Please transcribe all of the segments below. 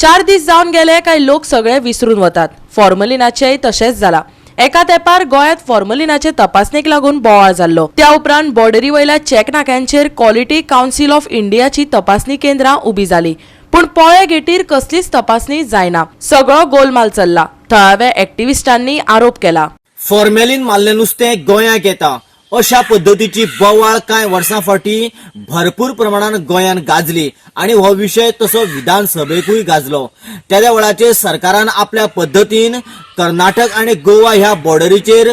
4 दीस जावन गेले काय लोक सगळे विसरून वतात. फॉर्मलिनाचेय तशेंच जाला. एका तेंपार गोंयांत फॉर्मलिनाचे तपासणेक लागून बोवाळ जाल्लो. त्या उपरांत बॉर्डरी वयल्या चेक नाक्यांचेर क्वॉलिटी कावन्सिल ऑफ इंडियाची तपासणी केंद्रां उबी जाली, पूण पोळे गेटीर कसलीच तपासणी जायना. सगळो गोलमाल चल्ला, थळाव्या एक्टिविस्टांनी आरोप केला. फॉर्मेलीन मारलें नुस्तें गोंयाक येता अशा पद्दतीची बोवाळ कांय वर्सां फाटीं भरपूर प्रमाणान गोंयान गाजली आनी हो विशय तसो विधानसभेकूय गाजलो. तेद्या वेळाचेर सरकारान आपल्या पद्दतीन कर्नाटक आनी गोवा ह्या बॉर्डरीचेर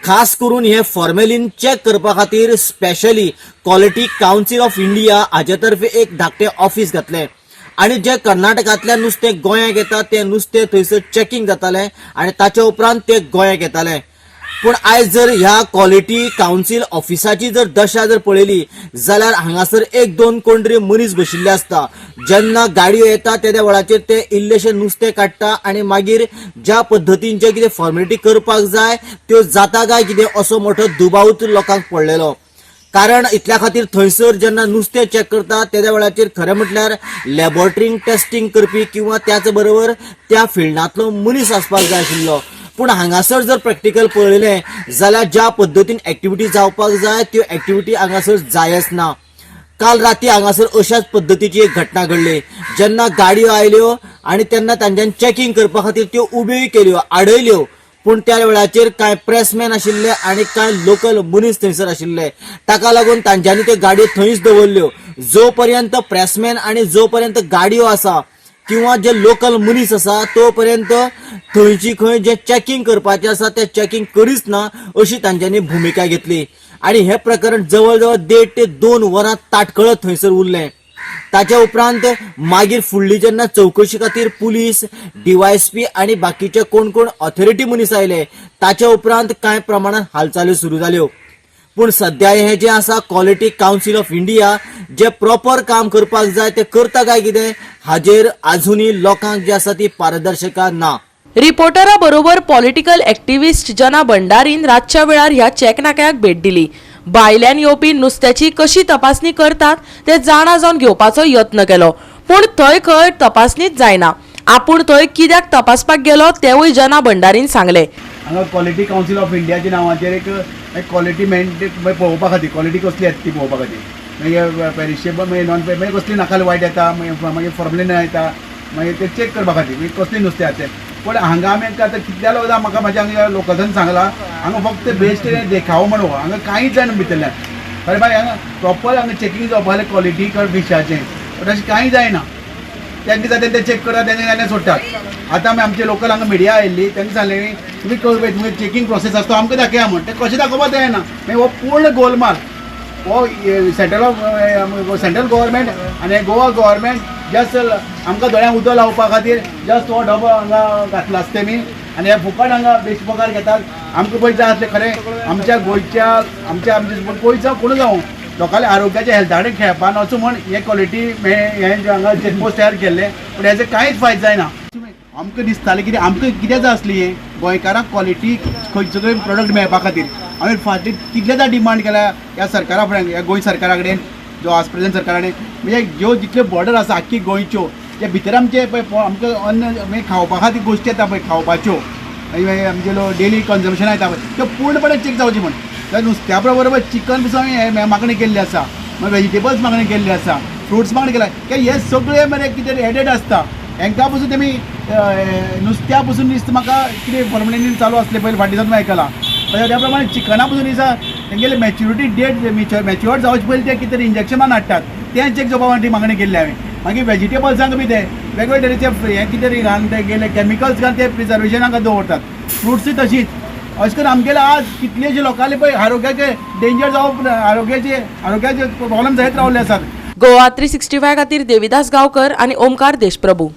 खास करून हे फॉर्मेलीन चेक करपा खातीर specially quality council of India हाचे तर्फे एक धाकटें ऑफिस घातलें आनी जे कर्नाटकांतल्यान नुस्तें गोंयाक येता तें नुस्तें थंयसर चॅकिंग जातालें आनी ताच्या उपरांत तें गोंयाक येतालें. पूण आयज जर ह्या क्वॉलिटी कावन्सील ऑफिसाची जर दशा जर पळयली जाल्यार हांगासर एक दोन कोण तरी मनीस बशिल्ले आसता. जेन्ना गाडयो येता तेद्या वेळाचेर ते इल्लेशें नुस्तें काडटा आनी मागीर ज्या पद्दतीन जे कितें फॉर्मेलिटी करपाक जाय त्यो जाता काय कितें असो मोठो दुबावूच लोकांक पडलेलो. कारण इतल्या खातीर थंयसर जेन्ना नुस्तें चॅक करता तेद्या वेळाचेर खरें म्हटल्यार लॅबोरेटरीन टेस्टिंग करपी किंवा त्याच बरोबर त्या फिल्डांतलो मनीस आसपाक जाय आशिल्लो. पूण हांगासर जर प्रॅक्टिकल पळयलें जाल्यार ज्या पद्दतीन एक्टिविटी जावपाक जाय त्यो एक्टिविटी हांगासर जायच ना. काल राती हांगासर अशाच पद्दतीची एक घटना घडली. जेन्ना गाडयो आयल्यो आनी तेन्ना तांच्यान चॅकिंग करपा खातीर त्यो उब्योय केल्यो, आडयल्यो, पूण त्या वेळाचेर कांय प्रेसमॅन आशिल्ले आनी कांय लोकल मनीस थंयसर आशिल्ले. ताका लागून तांच्यांनी त्यो गाडयो थंयच दवरल्यो. जो पर्यंत प्रेसमॅन आनी जो पर्यंत गाडयो आसा किंवा जे लोकल मनीस आसा तो पर्यंत थंयची खंय जे चॅकिंग करपाचें आसा तें चॅकिंग करीच ना अशी तांच्यांनी भुमिका घेतली आनी हें प्रकरण जवळ जवळ 1.5 ते 2 वरां ताटकळत थंयसर उरलें. ताच्या उपरांत मागीर फुडली जेन्ना चवकशी खातीर पुलीस, डीवायएसपी आनी बाकीचे कोण कोण ऑथॉरिटी मनीस आयले, ताच्या उपरांत कांय प्रमाणात हालचाल्यो सुरू जाल्यो. पूण सद्या हें जें आसा quality council of India J proper काम करपाक जाय तें करता काय कितें हाजेर आजुनूय लोकांक जे आसा ती पारदर्शकता ना. रिपोर्टरा बरोबर पॉलिटिकल एक्टिव्हिस्ट जना भंडारीन रातच्या वेळार ह्या चेक नाक्याक भेट दिली. भायल्यान येवपी नुस्त्याची कशी तपासणी करतात ते जाणा जावन घेवपाचो यत्न केलो, पूण थंय खंय तपासणीच जायना. आपूण थंय कित्याक तपासपाक गेलो तेवूय जना भंडारीन सांगले. हांगा क्वॉलिटी कावन्सील ऑफ इंडियाच्या नांवाचेर एक एक क्वॉलिटी मेंटेन पळोवपा खातीर, क्वॉलिटी कसली येता ती पळोवपा खातीर, मागीर पेरिशेबल, मागीर नॉन, मागीर कसली नाकाल वायट येता, मागीर मागीर फॉर्मलीन येता, मागीर ते चॅक करपा खातीर मागीर कसली नुस्तें आसा तें. पूण हांगा आमी आतां कितल्या लोकां म्हाका म्हाज्या हांगा लोकल्सान सांगलां, हांगा फक्त बेश्ट देखावो म्हणून, हांगा कांयच जायना भितरल्यान. खरें बाय, हांगा प्रॉपर हांगा चॅकींग जावपा जाय क्वॉलिटी फिशाचें, बट अशें कांय जायना. तांकां जाता ते चॅक करतात, तेंकां जाल्यार सोडटात. आतां आमी आमचे लोकल हांगा मिडिया आयिल्ली, तांकां सांगलें तुमी तुमगे चॅकिंग प्रोसेस आसता तो आमकां दाखया म्हण. ते कशें दाखोवपाक जायना. मागीर हो पूर्ण गोलमाल हो सेंट्रल ऑफ सेंट्रल गव्हर्मेंट आनी गोवा गव्हर्मेंट जस्ट आमकां दोळ्यांक उदक लावपा खातीर जस्ट हो डबो हांगा घातला आसता तेमी आनी हे फुकट हांगा बेश्ट पगार घेतात. आमकां पळय जाय आसलें खरें आमच्या गोंयच्या आमच्या आमच्या गोंय जावं कोणूय जावं लोकांल्या आरोग्याच्या हेल्था कडेन खेळपाक वचूं म्हण हे क्वॉलिटी हें जें हांगा चेकपोस्ट तयार केल्लें, पूण हेजो कांयच फायदो जायना. आमकां दिसतालें कितें आमकां कितें जाय आसली हें गोंयकारांक क्वॉलिटी खंयचो तरी प्रोडक्ट मेळपा खातीर आमी फाटली कितलेदां डिमांड केल्या ह्या सरकारा फुड्यान, ह्या गोंय सरकारा कडेन, जो आज प्रेझेंट सरकारा कडेन. म्हणजे ज्यो जितल्यो बॉर्डर आसा आख्खी गोंयच्यो, ते भितर आमचे पळय आमकां अन्न मागीर खावपा खातीर गोश्टी येता पळय खावपाच्यो, मागीर आमचे डेली कन्जम्पशन येता पळय, त्यो पूर्णपणे चॅक जावची म्हण. त्या नुस्त्या बरोबर चिकन पसून आमी हे मागणी केल्ली आसा, मागीर वेजिटेबल्स मागणी केल्ली आसा, फ्रुट्स मागणी केल्या. की हे सगळे मरे कितें एडेड आसता हेंकां पसून तेमी नुस्त्या पसून दिसता म्हाका कितें फॉर्मलिन चालू आसले पयलीं फाटीं सावन आयकलां. त्या प्रमाणे चिकना पसून दिसा तेंगेले मॅच्युरिटी डेट मॅच्युअर्ड जावचे पयलीं ते कितें तरी इंजेक्शन मारून हाडटात, तें चॅक जावपा खातीर मागणी केल्ली हांवें. मागीर वेजिटेबल्सांक बी ते वेगवेगळे तरेचे हें कितें तरी घालून ते गेले कॅमिकल्स घालून ते प्रिजर्वेशनाक दवरतात. फ्रुट्सूय तशीच. अशें करून आमगेले आज कितलेशे लोकांले पळय आरोग्याचे डेंजर जावप, आरोग्याचे आरोग्याचे प्रॉब्लम जायत रावले आसात. गोवा 365 खातीर देविदास गांवकर आणि ओमकार देशप्रभू.